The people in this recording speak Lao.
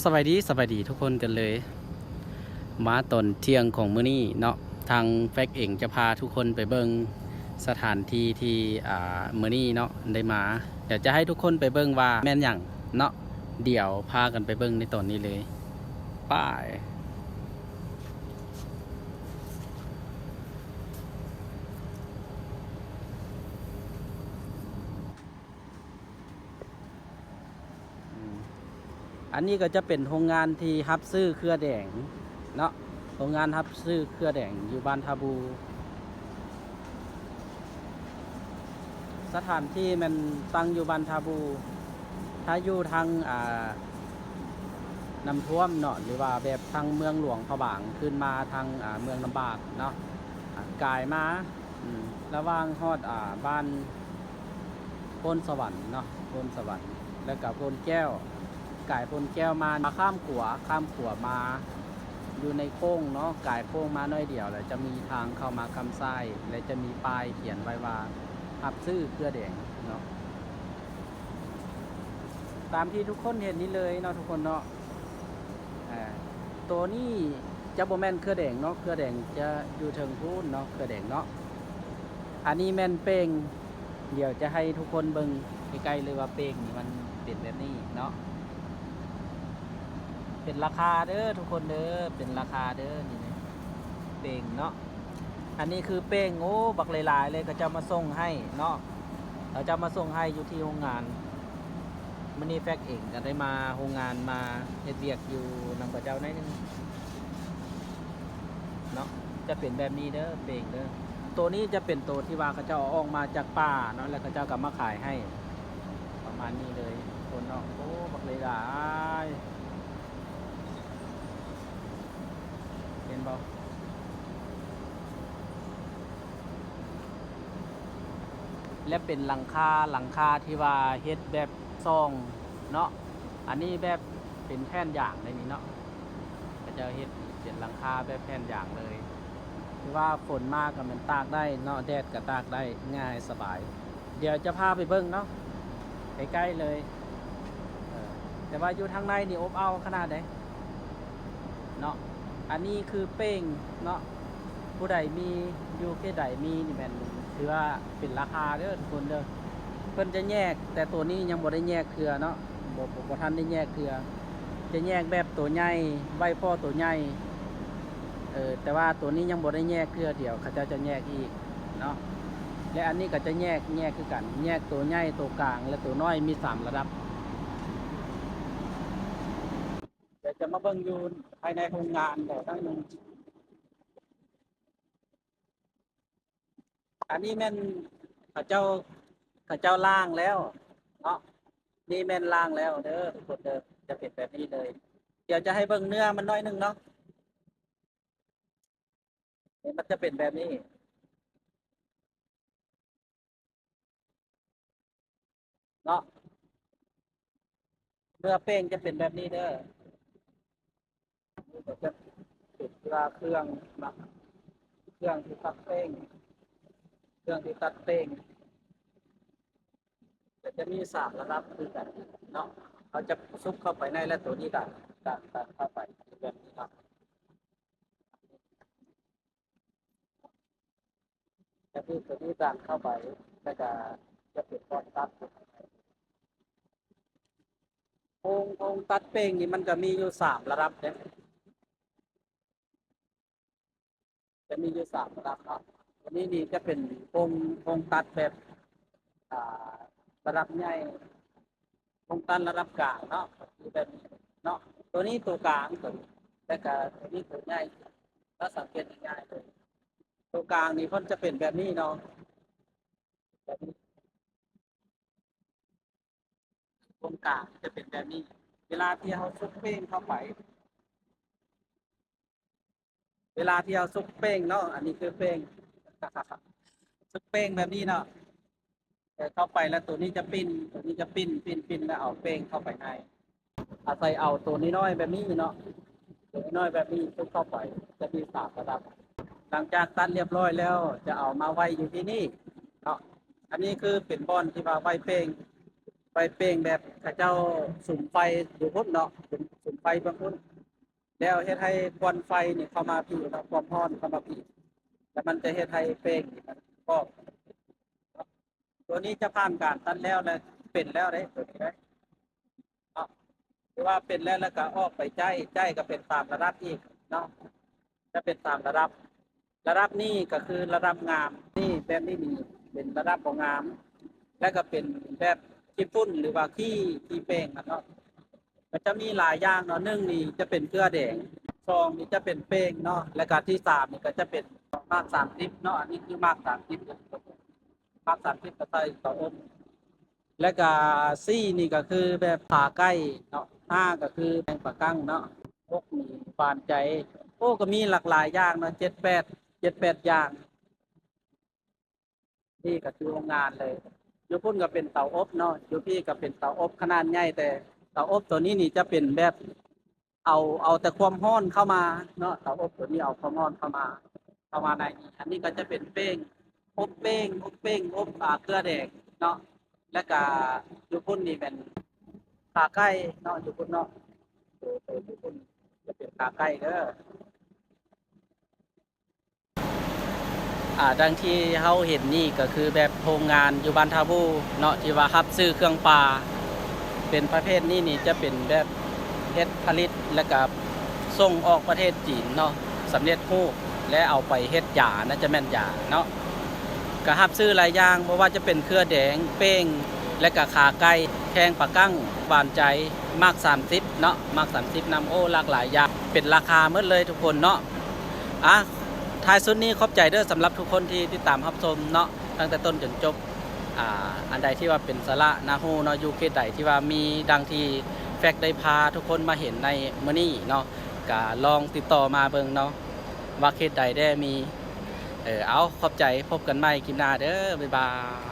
ສະບາຍດີ ສະບາຍດີທຸກຄົນກັນເລີຍ. ມາຕອນທ່ຽງຂອງມື້ນີ້ເນາະ, ທາງແຟກເອງຈະພາທຸກຄົນໄປເບິ່ງສະຖານທີ່ທີ່ ອ່າ ມື້ນີ້ເນາະ ໄດ້ມາ. ດຽວຈະໃຫ້ທຸກຄົນໄປເບິ່ງວ່າແມ່ນຫຍັງເນາະ. ດຽວພາກັນໄປເບິ່ງໃນຕອນນີ້ເລີຍ. ໄປ. ອືມ ອັນນີ້ກໍຈະເປັນໂຮງງານທີ່ຮັບຊື້ເຄືອແດງເນາະ, ໂຮງງານຮັບຊື້ເຄືອແດງຢູ່ບ້ານທ່າບູ. ສະຖານທີ່ແມ່ນຕັ້ງຢູ່ບ້ານທ່າບູ. ຖ້າຢູ່ທາງ ອ່າ ນ້ຳຖ້ວມເນາະ ຫຼືວ່າແບບທາງເມືອງຫຼວງພະບາງ ຂຶ້ນມາທາງ ອ່າ ເມືອງນ້ຳບາກເນາະ ອ່າ ກາຍມາ ອືມ ລະຫວ່າງຮອດ ອ່າ ບ້ານໂພນສະຫວັນເນາະ, ໂພນສະຫວັນ ແລ້ວກະໂພນແກ້ວ, ກາຍໂພນແກ້ວມາ ມາຂ້າມຂົວ, ຂ້າມຂົວມາຢູ່ໃນໂຄ້ງເນາະ, ກາຍໂຄ້ງມາໜ້ອຍດຽວ ແລ້ວຈະມີທາງເຂົ້າມາຄຳຊ້າຍ ແລະ ຈະມີປ້າຍຂຽນໄວ້ວ່າຮັບຊື້ເຄືອແດງເນາະ. ຕາມທີ່ທຸກຄົນເຫັນນີ້ເລີຍເນາະ ທຸກຄົນເນາະ. ອາ ໂຕນີ້ຈະບໍ່ແມ່ນເຄືອແດງເນາະ, ເຄືອແດງຈະຢູ່ເທິງພຸ້ນເນາະ, ເຄືອແດງເນາະ. ອັນນີ້ແມ່ນເປ້ງ, ດຽວຈະໃຫ້ທຸກຄົນເບິ່ງໃກ້ໆເລີຍວ່າເປ້ງນີ້ມັນເປັນແບບນີ້ເນາະ, ເປັນລາຄາເດີທຸກຄົນເດີ, ເປັນລາຄາເດີ. ນີ້ເປັ້ງເນາະ, ອັນນີ້ຄືເປ້ງ. ໂອ້ ບັກຫຼາຍໆເລີຍ, ເຂົາເຈົ້າມາສົ່ງໃຫ້ເນາະ, ເຂົາເຈົ້າມາສົ່ງໃຫ້ຢູ່ທີ່ໂຮງງານ. ມື້ນີ້ແຟກເອງກໍໄດ້ມາໂຮງງານ ມາເຮັດວຽກຢູ່ນຳເຂົາເຈົ້າໜ້ອຍໜຶ່ງເນາະ. ຈະເປັນແບບນີ້ເດີ ເປ້ງເດີ. ໂຕນີ້ຈະເປັນໂຕທີ່ວ່າເຂົາເຈົ້າເອົາອອກມາຈາກປ່າເນາະ ແລ້ວເຂົາເຈົ້າກໍມາຂາຍໃຫ້ ປະມານນີ້ເລີຍ ຄົນເນາະ. ໂອ້ ບັກຫຼາຍໆ ເຫັນບໍ່? ແລະເປັນຫຼັງຄາ, ຫຼັງຄາທີ່ວ່າເຮັດແບບຊ່ອງເນາະ, ອັນນີ້ແບບເປັນແຜ່ນຢາງເລີຍນີ້ເນາະ, ເຂົາເຈົ້າເຮັດເປັນຫຼັງຄາແບບແຜ່ນຢາງເລີຍ. ຄືວ່າຝົນມາກໍແມ່ນຕາກໄດ້ເນາະ, ແດດກໍຕາກໄດ້ ງ່າຍສະບາຍ. ດຽວຈະພາໄປເບິ່ງເນາະ ໃກ້ໆເລີຍ. ເອີ ແຕ່ວ່າຢູ່ທາງໃນນີ້ອົບອ້າວຂະໜາດໃດເນາະ. ອັນນີ້ຄືເປ້ງເນາະ, ຜູ້ໃດມີ ຢູ່ເຂດໃດມີນີ້ແມ່ນຖືວ່າເປັນລາຄາເດີທຸກຄົນເດີ. ເພິ່ນຈະແຍກ, ແຕ່ໂຕນີ້ຍັງບໍ່ໄດ້ແຍກເທື່ອເນາະ, ບໍ່ ບໍ່ ບໍ່ທັນໄດ້ແຍກເທື່ອ. ຈະແຍກແບບໂຕໃຫຍ່ ໄວ້ພໍໂຕໃຫຍ່ ເອີ ແຕ່ວ່າໂຕນີ້ຍັງບໍ່ໄດ້ແຍກເທື່ອ, ດຽວເຂົາເຈົ້າຈະແຍກອີກເນາະ. ແລະອັນນີ້ກໍຈະແຍກ ແຍກຄືກັນ, ແຍກໂຕໃຫຍ່ ໂຕກາງ ແລະໂຕນ້ອຍ, ມີສາມລະດັບ. ດຽວຈະມາເບິ່ງຢູ່ພາຍໃນໂຮງງານແດ່ໜ້ອຍໜຶ່ງ. ອັນນີ້ແມ່ນເຂົາເຈົ້າ ເຂົາເຈົ້າລ້າງແລ້ວເນາະ, ນີ້ແມ່ນລ້າງແລ້ວເດີທຸກຄົນເດີ, ຈະເປັນແບບນີ້ເລີຍ. ດຽວຈະໃຫ້ເບິ່ງເນື້ອມັນໜ້ອຍໜຶ່ງເນາະ, ນີ້ມັນຈະເປັນແບບນີ້ ເນາະ. ເນື້ອເປ້ງຈະເປັນແບບນີ້ເດີ, ນີ້ກໍຈະເປັນເຄື່ອງນະ, ເຄື່ອງທີ່ຕັດເປ້ງ, ເຄື່ອງທີ່ຕັດເປ້ງ ກໍຈະມີສາມລະດັບຄືກັນເນາະ. ເຮົາຈະຊຸກເຂົ້າໄປໃນ ແລະໂຕນີ້ດັນ ດັນ ດັນເຂົ້າໄປແບບນີ້ເນາະ. ແລ້ວຄືຕົວນີ້ດັນເຂົ້າໄປ ແລ້ວກະຈະເປັນບ່ອນຕັດ. ໂຮງ ໂຮງຕັດເປ້ງນີ້ມັນກະມີຢູ່ສາມລະດັບເດ້, ຈະມີຢູ່ສາມລະດັບເນາະ. ຕົວນີ້ນີ້ຈະເປັນໂຮງ ໂຮງຕັດແບບ ອ່າ ລະດັບໃຫຍ່, ໂຮງຕັດລະດັບກາງເນາະ, ຄືແບບນີ້ເນາະ. ຕົວນີ້ຕົວກາງ ຕົວນີ້ ແລ້ວກະຕົວນີ້ຕົວໃຫຍ່, ເຮົາສັງເກດງ່າຍໆເລີຍ. ຕົວກາງນີ້ເພິ່ນຈະເປັນແບບນີ້ເນາະ, ແບບນີ້ ຕົວກາງຈະເປັນແບບນີ້. ເວລາທີ່ເຮົາຊຸກເປ້ງເຂົ້າໄປ, ເວລາທີ່ເຮົາຊຸກເປ້ງເນາະ, ອັນນີ້ຄືເປ້ງ, ຊຸກເປ້ງແບບນີ້ເນາະ. ເອີ ເຂົ້າໄປແລ້ວໂຕນີ້ຈະປິ່ນ, ໂຕນີ້ຈະປິ່ນ, ປິ່ນ, ປິ່ນ ແລ້ວເອົາເປ້ງເຂົ້າໄປໃນ. ອາໄສເອົາໂຕນ້ອຍໆແບບນີ້ເນາະ, ໂຕນ້ອຍໆແບບນີ້ຊຸກເຂົ້າໄປ, ຈະມີສາມລະດັບ. ຫຼັງຈາກຕັດລຽບຮ້ອຍແລ້ວ ຈະເອົາມາໄວ້ຢູ່ທີ່ນີ້ເນາະ. ອັນນີ້ຄືເປັນບ່ອນທີ່ວ່າໄວ້ເປ້ງ, ໄວ້ເປ້ງແບບເຂົາເຈົ້າສຸມໄຟຢູ່ພຸ້ນເນາະ, ສຸມ ສຸມ ໄຟເບື້ອງພຸ້ນ ແລ້ວເຮັດໃຫ້ຄວັນໄຟນີ້ເຂົ້າມາພີ້ ແລ້ວຄວາມຮ້ອນເຂົ້າມາພີ້ ແລ້ວມັນຈະເຮັດໃຫ້ແປ້ງນີ້ມັນກອກ. ຕົວນີ້ຈະຜ່ານການຕັດແລ້ວ ແລະ ເປັນແລ້ວເດ້ ຕົວນີ້ເດ້ເນາະ ຖືວ່າເປັນແລ້ວ ແລ້ວກໍອອກໄປໃຈ້ ໃຈ້ກໍເປັນຕາມລະດັບອີກເນາະ ຈະເປັນຕາມລະດັບ. ລະດັບນີ້ກໍຄືລະດັບງາມ ນີ້ ແບບນີ້ນີ້ເປັນລະດັບບໍ່ງາມ ແລ້ວກໍເປັນແບບຂີ້ຝຸ່ນ ຫຼືວ່າຂີ້ ຂີ້ແປ້ງຫັ້ນເນາະ. ກໍຈະມີຫຼາຍຢ່າງເນາະ ໜຶ່ງນີ້ຈະເປັນເກືອແດງ ສອງນີ້ຈະເປັນແປ້ງເນາະ ແລ້ວກໍທີສາມນີ້ກໍຈະເປັນໝາກສາມສິບເນາະ ອັນນີ້ຄືໝາກສາມສິບ ໝາກສາມສິບກໍໃສ່ເຂົ້າອົບ ແລ້ວກະສີ່ນີ້ກະຄືແບບຂາໄກ່ເນາະ ຫ້າກະຄືແກງປາກັ້ງເນາະ ຫົກນີ້ຫວານໃຈ. ໂອ້ ກະມີຫຼາກຫຼາຍຢ່າງເນາະ ເຈັດແປດ ເຈັດແປດຢ່າງ. ນີ້ກະຄືໂຮງງານເລີຍ ຢູ່ພຸ້ນກະເປັນເຕົາອົບເນາະ ຢູ່ພີ້ກະເປັນເຕົາອົບຂະໜາດໃຫຍ່ ແຕ່ເຕົາອົບໂຕນີ້ນີ້ຈະເປັນແບບ ເອົາ ເອົາແຕ່ຄວາມຮ້ອນເຂົ້າມາເນາະ ເຕົາອົບໂຕນີ້ເອົາຄວາມຮ້ອນເຂົ້າມາ ເຂົ້າມາໃນນີ້. ອັນນີ້ກໍຈະເປັນເປ້ງ ອົບເປ້ງ ອົບເປ້ງ ອົບ ອາ ເກືອແດງເນາະ ແລ້ວກະຢູ່ພຸ້ນນີ້ແມ່ນຂາໄກ່ເນາະ ຢູ່ພຸ້ນເນາະ ໂຕ ໂຕຢູ່ພຸ້ນຈະເປັນຂາໄກ່ເດີ. ອາ ດັ່ງທີ່ເຮົາເຫັນນີ້ກໍຄືແບບໂຮງງານຢູ່ບ້ານທ່າບູເນາະ ທີ່ວ່າຮັບຊື້ເຄື່ອງປ່າ ເປັນປະເພດນີ້ນີ້ຈະເປັນແບບເຮັດຜະລິດ ແລ້ວກະສົ່ງອອກປະເທດຈີນເນາະ ສຳເລັດຮູບ ແລະ ເອົາໄປເຮັດຢາ ໜ້າຈະແມ່ນຢາເນາະ. ກະຮັບຊື້ຫຼາຍຢ່າງ ບໍ່ວ່າຈະເປັນເກືອແດງ ເປ້ງ ແລະກະຂາໄກ່ ແກງປາກັ້ງ ຫວານໃຈ ໝາກສາມສິບເນາະ ໝາກສາມສິບນຳ ໂອ້ ຫຼາກຫຼາຍຢ່າງ ເປັນລາຄາໝົດເລີຍທຸກຄົນເນາະ. ອາ ທ້າຍສຸດນີ້ຂອບໃຈເດີ ສຳລັບທຸກຄົນທີ່ຕິດຕາມຮັບຊົມເນາະ ຕັ້ງແຕ່ຕົ້ນຈົນຈົບ. ອາ ອັນໃດທີ່ວ່າເປັນສາລະໜ້າຮູ້ເນາະ ຢູ່ເຂດໃດທີ່ວ່າມີດັ່ງທີ່ແຟກໄດ້ພາທຸກຄົນມາເຫັນໃນມື້ນີ້ເນາະ ກະລອງຕິດຕໍ່ມາເບິ່ງເນາະ ວ່າເຂດໃດແດ່ມີ. ເອີ ເອົາ ຂອບໃຈ ພົບກັນໃໝ່ຄລິບໜ້າເດີ ບາຍບາຍ.